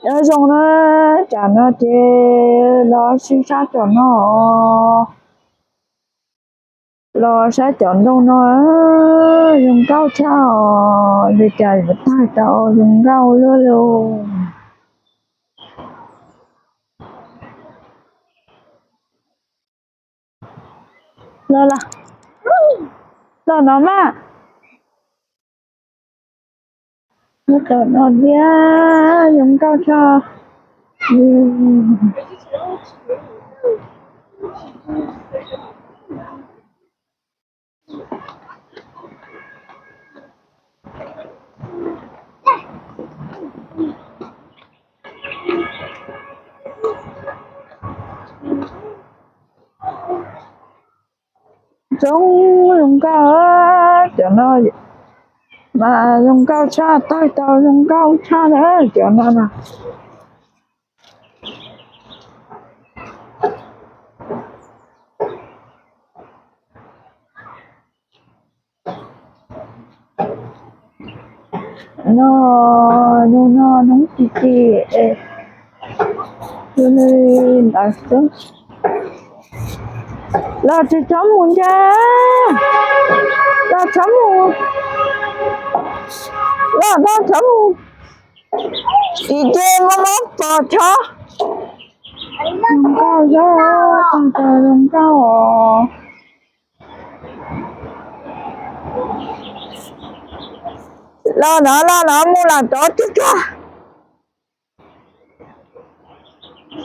Nyob zoo na, tsam no ces los sib sab cov no, los saib cov ntoo no, zoo nkauj tshaj os, li cas yuav tag tau zoo nkauj luaj li. Los, los no mas. Nyob tom no thiab, zoo nkauj tshaj. Zoo, zoo nkauj, cov no mas zoo nkauj tshaj, tag tau zoo nkauj tshaj na, cov no na. No, no, no, hnub ti ti, tus li ntawd xwb. Los tsis txhob mus ntshe, los txhob mus, los no txhob mus, tsis ces muaj mob pos chob. Zoo nkauj, zoo nkauj os. Los no, los no mus los tod tsis txhob.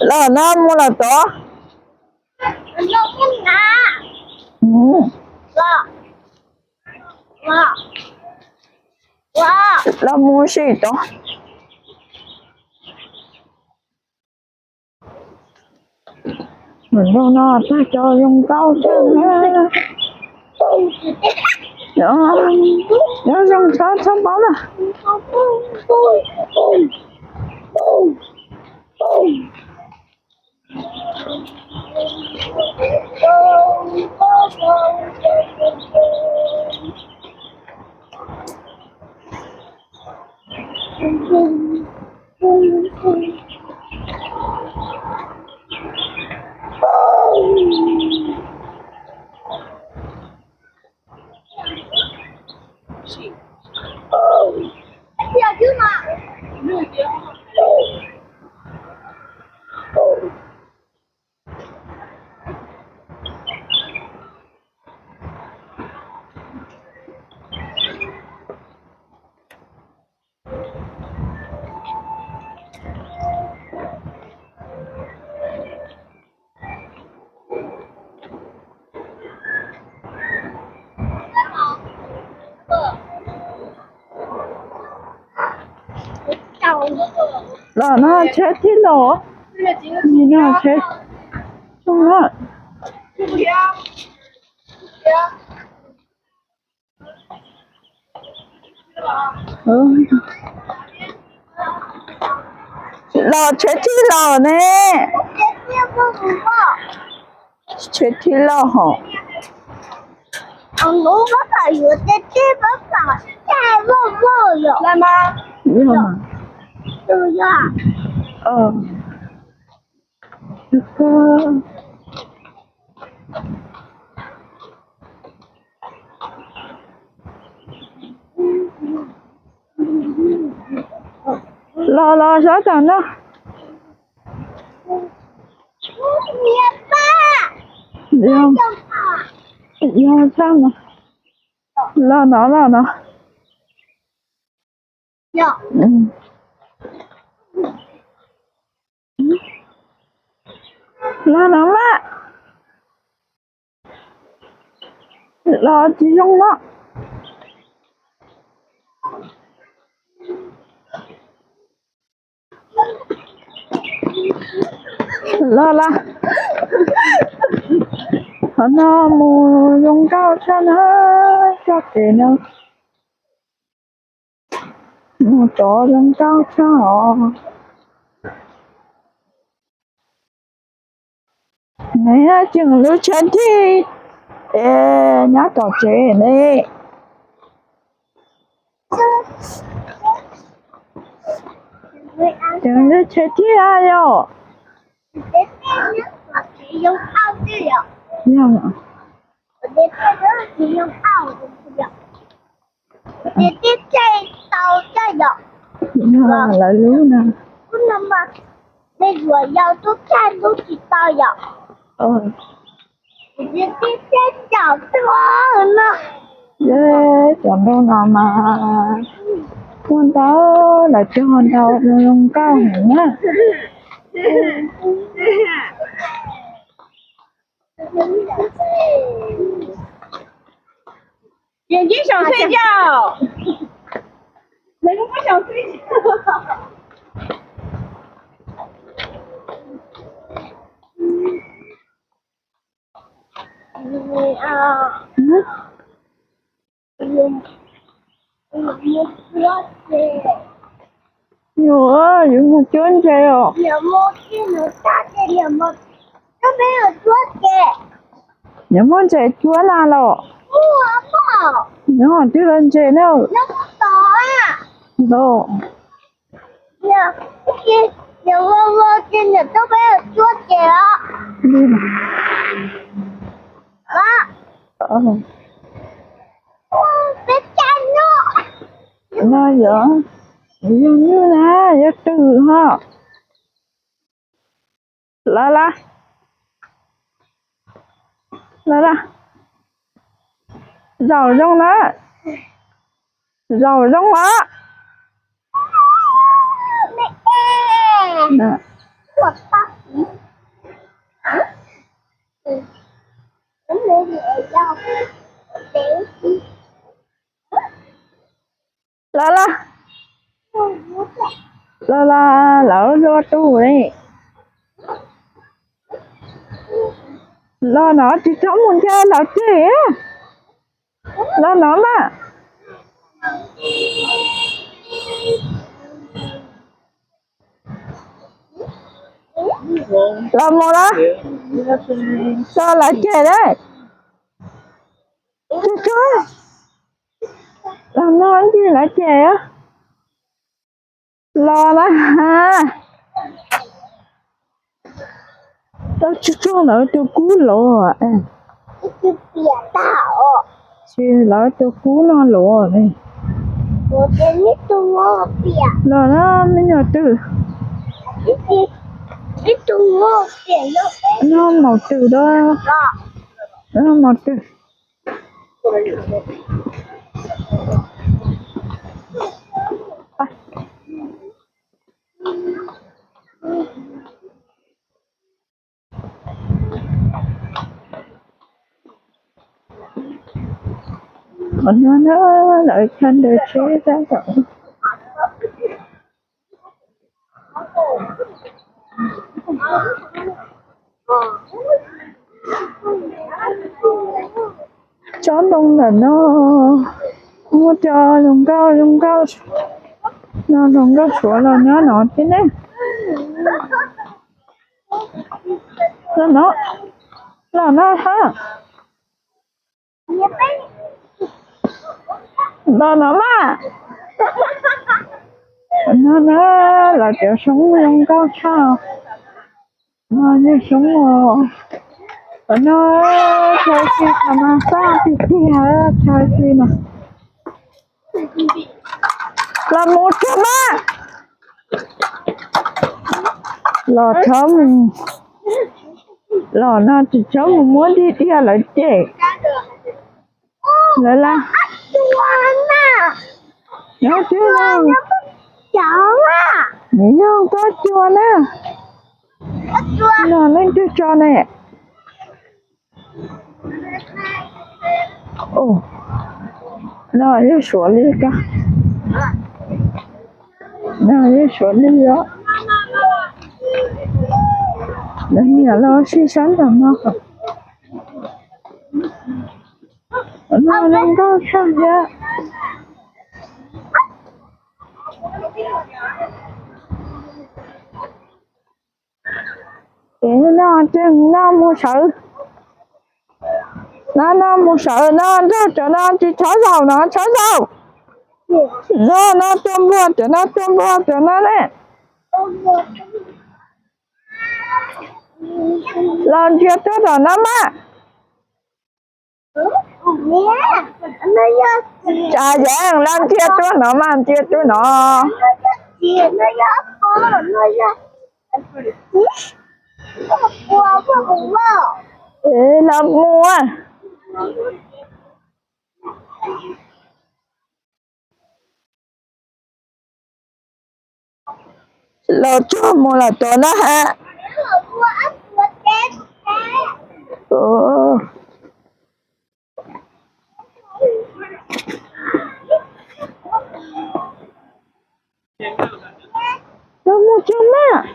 Los no mus los tod. Los mus sim tod. Nroog no tag tso zoo nkauj tshaj na. Nyob zoo tshaj tshaj paub na. Los no tsheb thib los, no tsheb, los tsheb thib los ne. Tsheb thib los hos. Los los sab tom no. Yog tshaj no. Los no los no. Los no mas. Los tsis zoo no. Los los. Qhov no mus zoo nkauj tshaj na, txoj kev no mus tod zoo nkauj tshaj os. Nws yog tseem lub tsheb thib es nyob tom tsev ne. Cov nqaij tshe thiab yom. Lawv lub no. Cov nplooj no mas muaj ntau, lawv cog ntau zoo nkauj heev na. Yuav, yuav mus cuab ntses os. Nyob muab ntses cuab na los. Nyob twb los ntses na. Los. No yog, yog nyuj na, yog twm ho. Los las, los las, zaum zoo na, zaum zoo os. Los las, los las, lawv hlua tus li. Los no tsis txhob mus ncaws lawv ceg. Los no mas. Los mus lawm. Los lawv ceg lawm. Tsuag tsuag, los no ntsis lawv ceg. Los na. Tau tsuag tsuag lawv tus kub los. Tsis lawv tus kub no los ne. Los na me nyuam twm. No maum twm da. No maum twm. Qhov no na, lawv chaw ntaus tsheb tab tom. Tsob ntoo ntawm no muaj cov zoo nkauj zoo nkauj, no zoo nkauj suav los nyob no thiab ne. Los no, los no ha. Los no mas. No na, lawv cov xyoob zoo nkauj tshaj. No yog xyoob os. Qhov no chaw si qhov no xaj tiag tiag, chaw si no. Los mus tsuag mas. Los txhob mus, los no tsis txhob mus muab dig diaj lawv cem. Lawv las. Nyob twb no, nws yog koj cua na. No leej twg tso ne? No yog suav li ko. No yog suav li os. Lawv niam los sib sab nram no. No zoo nkauj tshaj thiab. Ces no ces no mus sawv. No no mus sawv no nrog cov no tsis txhob zaum no txhob zaum. No no tua npua cov no tua npua cov no ne. Los ntsia tuaj tom no mas. Tsav yeeb, los ntsia tuaj no mas, ntsia tuaj no. Los muaj. Los tsuag mus lawm tom no ha. Los mus tsuag mas.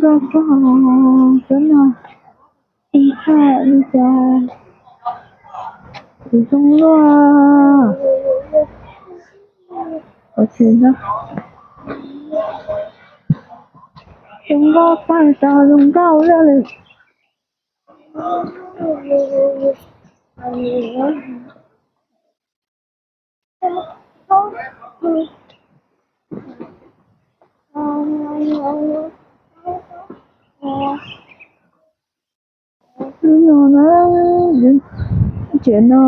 Nkauj koj, cov no ib txhaj li cas kuv zoo luaj. Ua tsis zoo nkauj, tag tau zoo nkauj luaj li. Hnub no na, tsev no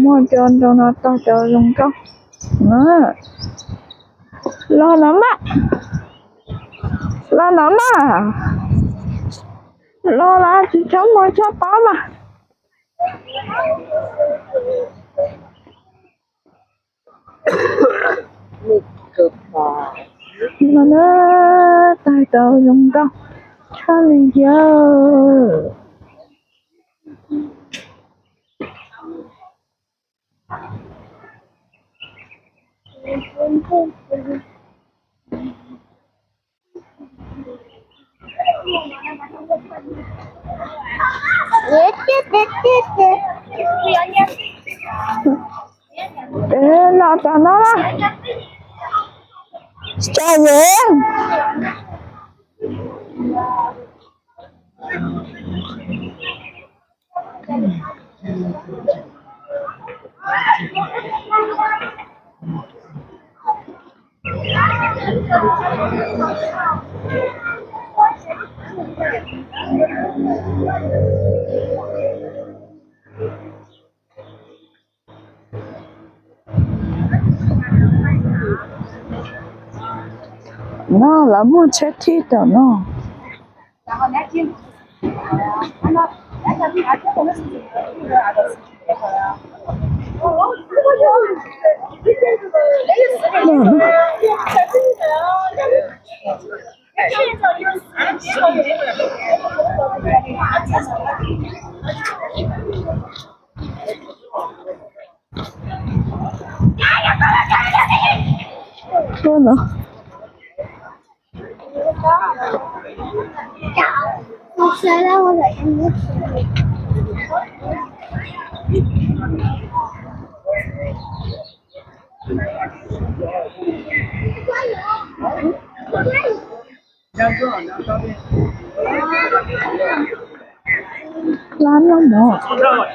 muaj cov nrau no tag cov zoo nkauj na. Los no mas, los no mas, los los tsis tshua muaj tshua paub mas. No na, tag tau zoo nkauj tshaj li yawg. Los tom no los. Tsav yeeb. No lawv muaj tsheb thij tom no. Tuaj no. Lab noj mov. Lab noj mov.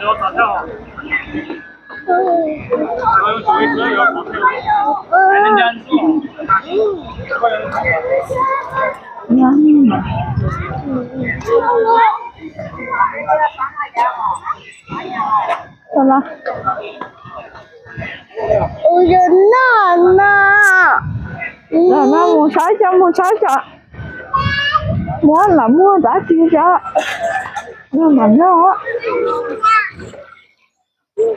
Los, los no mus saib xyov, mus saib xyov. Muab los muag dab tsi xyov. Los mam noj.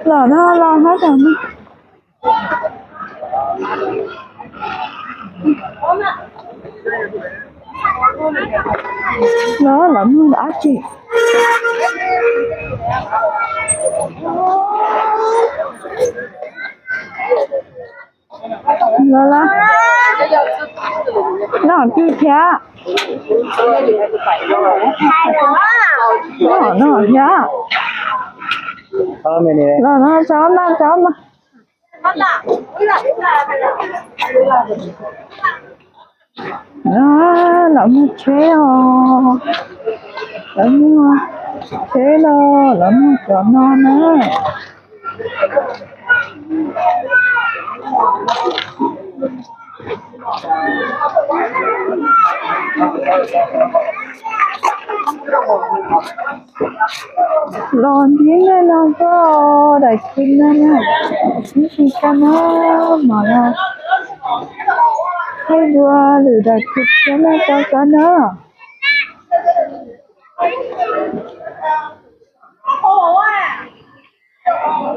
Los no los hab tam no. Los los muag dab tsi. Los los. Noj tsi thiab. No, yog. Los no, tso mas, tso mas. Lawv muag tsheb os, lawv muag tsheb los lawv muag cov no na. Los ntxiv nej no koj daim kis no na, ib tsis kab na, mam los thaij dua lwm daim kis thiab nej tau kab na.